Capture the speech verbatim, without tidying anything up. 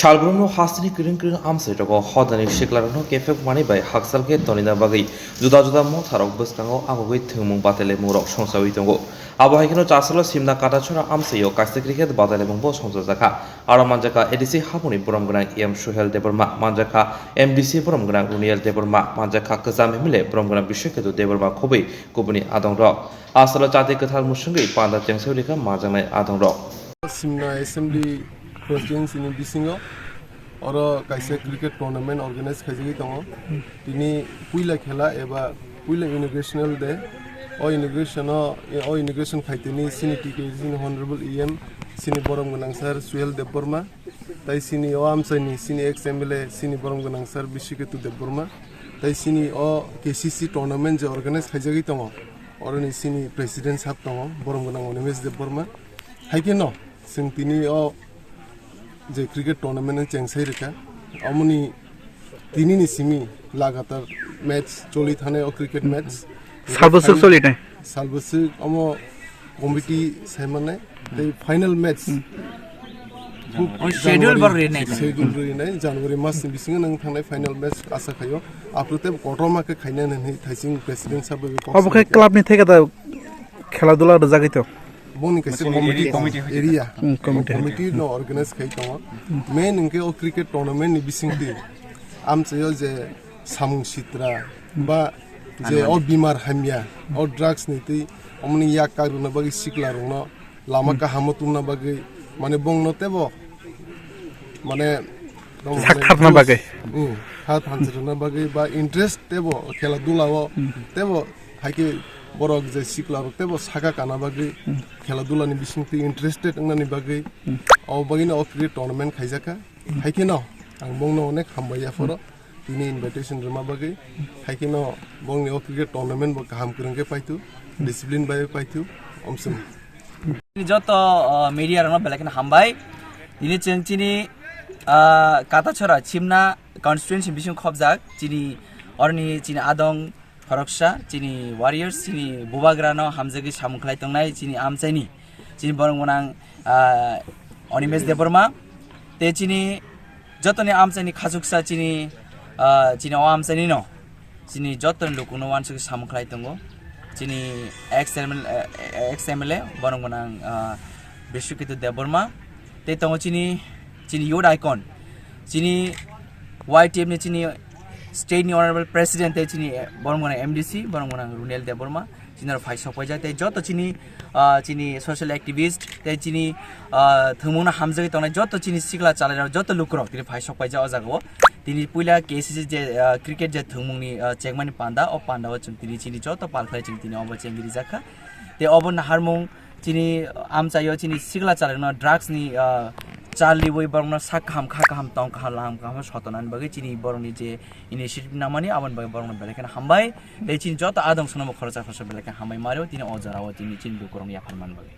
Salbrumno hasteni kwrwng kwrwng amchairogo hodani siklarokno kephek manwi bai hakchal khe tonina bagwi juda juda motharok bwskango agogwi thwngmung batailaimung rok songchawi tongo. Abo hai kheno Chasalo Simna Katachorai amchaio kaisa cricket batailaimungbo songchajakha. Aro manjakha A D C haboni borom gwnang E M Suhel Debbarma, manjakha M D C borom gwnang Runiel Debbarma, manjakha kwcham M L A borom gwnang Biswaketu Debbarma khobwi kubuni adongrok. Asalo chati kwthar musungwi panda chengsawi rikha manjaknai adongrok. Simna Assembly Constituency ni bisingo oro kaisa cricket tournament organize khaijagwi tongo. Tini puila khela eba puila inaugurational day. O inauguration o, o inauguration khaitini sini T K C ni Honorable E M, sini borom gwnang sir Suhel Debbarma, tai sini o amchaini sini ex M L A sini borom gwnang sir Biswaketu Debbarma, tai sini o K C C tournament je organize khaijagwi tongo, oroni sini president sab tongo, borom gwnang Animesh Debbarma. Hai kheno chwng tini o je cricket tournament no chengsai rikha, omoni tini ni simi lagatar match choli thane o cricket match. Salbwswk choli nai? Salbwswk omo committee sai mannai. Tei final match. Hmm. Khub O schedule January, bo rinai. Schedule rinai, January mas ni bisingo nang thangnai final match asa khaio. Aphuru tei kotorma khe khainai hinwi thaising president sabo kok Obo khe saikha. Club ni theke da khela dula rwjagwi to. Boni kaisa Committee, committee, committee area. Hmm, committee. Committee no organize khai tongo. Main hwnkhe o cricket tournament ni bisingtwi amchaio je samung sitra ba je Ano. O bimar hamya, o drugs ni twi omoni yak kakrwna bagwi sikla rokno lama Hmm. kahamo tungna bagwi, mane bongno tebo mane Sak tharna bagwi. Hmm, ha thansa rwna bagwi ba interest tebo khela dula o Hmm. tebo hai khe borok je sikla rok tebo saka kana bagwi Hmm. khela dula ni bising twi interested wngnani bagwi Hmm. o bagwi no o cricket tournament khaijakha. Hmm. Hai kheno ang bongno onek hambai ya phoro. Hmm. Tini invitation rwma bagwi, hai kheno bongni o cricket tournament bo kaham kwrwng khe paithu, discipline bai paithu, omswng. Joto, uh, media rokno belai kheno hambai. Tini chwng chini, uh, Katachorai Simna constituency bising khobjak, chini oroni chini adong khoroksa, chini warriors, chini bubagrano hamjagwi samung khlai tongnai, chini amchaini, chini borong gwnang, ah, Animesh Debbarma, tei chini jotoni amchaini khachuksa chini, ah, chini o amchaini no, chini jotoni lukungno uansugwi samung khlai tongo, chini ex M L A, ex M L A borong gwnang, ah, Biswaketu Debbarma, tei tongo chini, chini youth icon, chini Y T F ni chini state ni honorable president tei chini, eh, borong gwnang M D C, borong gwnang Runiel Debbarma, chini aro phai sok paijak tei joto chini, ah, chini social activist tei chini, ah, thwngmungno hamjagwi tongnai joto chini sikla chalairok joto lukurok tini phai sok paijak o jagao. Tini puila K C C je, ah, cricket je thwngmungni, ah, chengmani panda, o pandao chwng tini chini joto palkhlai chwng tini obo chengwi rijakha. Tei obo naharmung chini amchaio chini sikla chalairokno drugs ni, ah, chal liwi borokno sak kaham, kha kaham, tong kaham, laham kaham sotonani bagwi chini borokni je initiative namani aboni bagwi borokno belai kheno hambai. Tei chini joto adong sono bo khoroksa khoroksa belai kheno hambai mario tini o jorao tini chini lukurokno yapharmani bagwi.